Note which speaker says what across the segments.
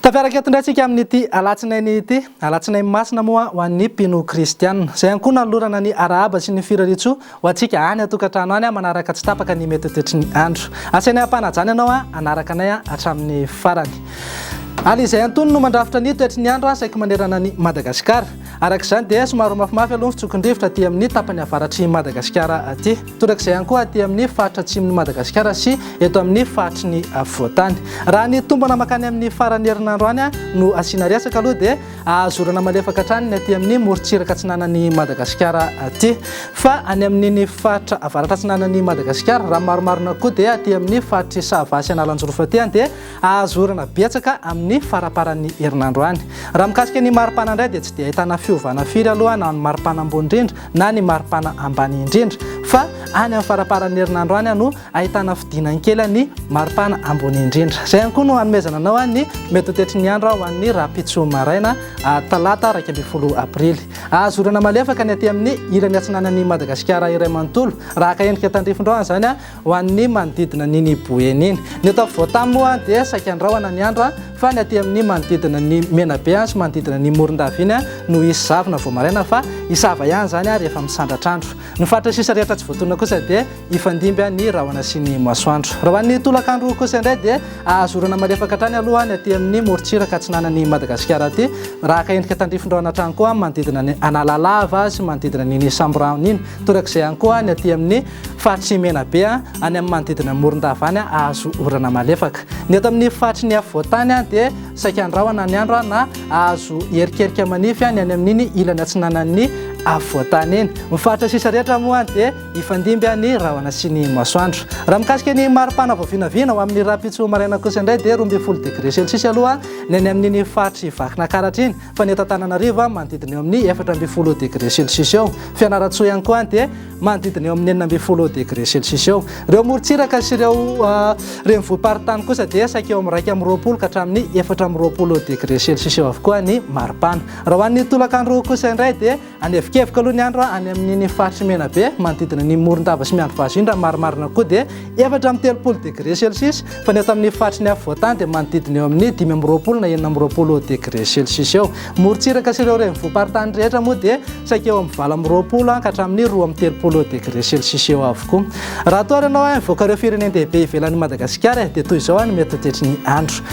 Speaker 1: Tafiaraka eto indray isika amin'ity alatsinainy ity, alatsinainy masina moa ho an'ny mpino kristiana. Izay ihany koa nanolorana ny arahaba sy ny firariantsoa ho antsika any an-tokantrano any manaraka tsy tapaka ny mety ho toetry ny andro. Asainay am-panajana ianao hanaraka anay hatramin'ny farany. Ary izay antonony no mandrafitra ny toetry ny andro saiky manerana an'i Madagasikara. Araka izany dia somary ho mafimafy aloha ny fitsokin-drivotra aty amin'ny tapany avaratr'i Madagasikara aty. Torak'izay ihany koa aty amin'ny faritra atsimon'i Madagasikara sy eto amin'ny faritry ny afovoan-tany. Raha ny tombana mankany amin'ny faran'ny herinandro any no asiana resaka aloha dia ahazo orana malefaka hatrany ny aty amin'ny morontsiraka atsinanan'i Madagasikara aty. Fa any amin'iny faritra avaratra atsinanan'i Madagasikara, raha marimarina kokoa dia aty amin'ny faritr'i Sava sy Analanjirofo aty dia ahazo orana betsaka amin'ny faramparan'ny herinandro any. Raha mikasika ny maripana indray dia tsy dia ahitana fiovana firy aloha na ny maripana ambony indrindra na ny maripana ambany indrindra fa any amin'ny faramparan'ny herinandro any no ahitana fidinany kely ny maripana ambony indrindra. Izay ihany koa no hanomezana anao ny mety ho toetry ny andro ho an'ny rahampitso maraina talata 11 aprily. Ahazo orana malefaka ny aty amin'ny ilany atsinanan'i Madagasikara iray manontolo raha haka endrika tandrifin-drahona izany ho an'ny manodidina an'iny Boeny iny. Ny eto afovoan-tany moa dia saika andrahona ny andro fa ny aty amin'ny manodidina ny Menabe sy manodidina ny Morondava iny no hisy zavona vao maraina fa hisava ihany izany rehefa misandratr'andro. Ny faritra sisa rehetra tsy voatonona kosa dia hifandimby ny rahona sy ny masoandro. Raha ho an'ny tolakandro kosa indray dia ahazo orana malefaka hatrany aloha ny aty amin'ny morontsiraka atsinanan'i Madagasikara aty raha haka endrika tandrifin-drahona hatrany koa manodidina ny Analalava sy manodidina an'iny Sambirano iny. Torak'izay ihany koa ny aty amin'ny Faritry Menabe, any amin'ny manodidina an'i Morondava any, hahazo orana malefaka. Ny eto amin'ny faritry ny afovoan-tany dia saika andrahona ny andro na hahazo erikerika manify ny any amin'iny ilany atsinanan'ny afovoan-tany iny. Ny faritra sisa rehetra moa dia hifandimby ny rahona sy ny masoandro. Raha mikasika ny maripana vao vinavina ho amin'ny rahampitso maraina kosa indray dia 12 degre celsius aloha ny any amin'iny faritry Vakinakaratra iny fa ny eto Antananarivo manodidina eo amin'ny 14 degre celsius eo. Fianarantsoa ihany koa dia manodidina eo amin'ny 16 degre celsius eo. Ireo morontsiraka sy ireo renivohi-paritany kosa dia saika eo amin'ny 21 ka hatramin'ny 24 degre celsius eo avokoa ny maripana. Raha ho an'ny tolakandro kosa indray dia hanevokevoka aloha ny andro any amin'iny faritr'i Menabe, manodidina ny Morondava sy Miandrivazo iny raha marimarina kokoa dia 34 degre celsius, fa ny eto amin'ny faritry ny afovoan-tany dia manodidina eo amin'ny 25 na 26 degre celsius eo. Morontsiraka sy ireo renivohi-paritany rehetra moa dia saika eo amin'ny 28 ka hatramin'ny 32 degre celsius eo avokoa. Raha toa ary ianao mivoaka ireo firenen-dehibe ivelan'i Madagasikara dia toy izao ny mety ho toetry ny andro.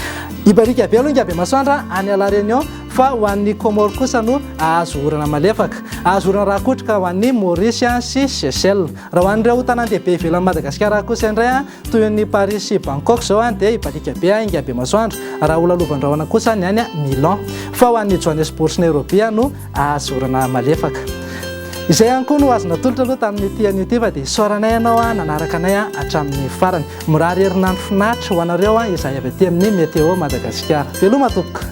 Speaker 1: Hibaliaka be aloha Ingabe-Masoandro any La Réunion fa ho an'ny Comores kosa no hahazo orana malefaka. Hahazo orana rakotroka ho an'i Maurice sy Seychelles. Raha ho an'ireo tanàn-dehibe ivelan'i Madagasikara kosa indray Toy ny Paris sy Bangkok izao dia hibaliaka be hainga be masoandro raha ho lalovan-drahona kosa ny any Milan. Fa ho an'i Johannesburg sy Nairobi no ahazo orana malefaka. Izay ihany koa no azo natolotra aloha tamin'ity anio ity fa dia isaoranay ianao nanaraka anay hatramin'ny farany. Mirary herinandro finaritra ho anareo izahay avy aty amin'ny Météo Madagasikara. Veloma tompoko!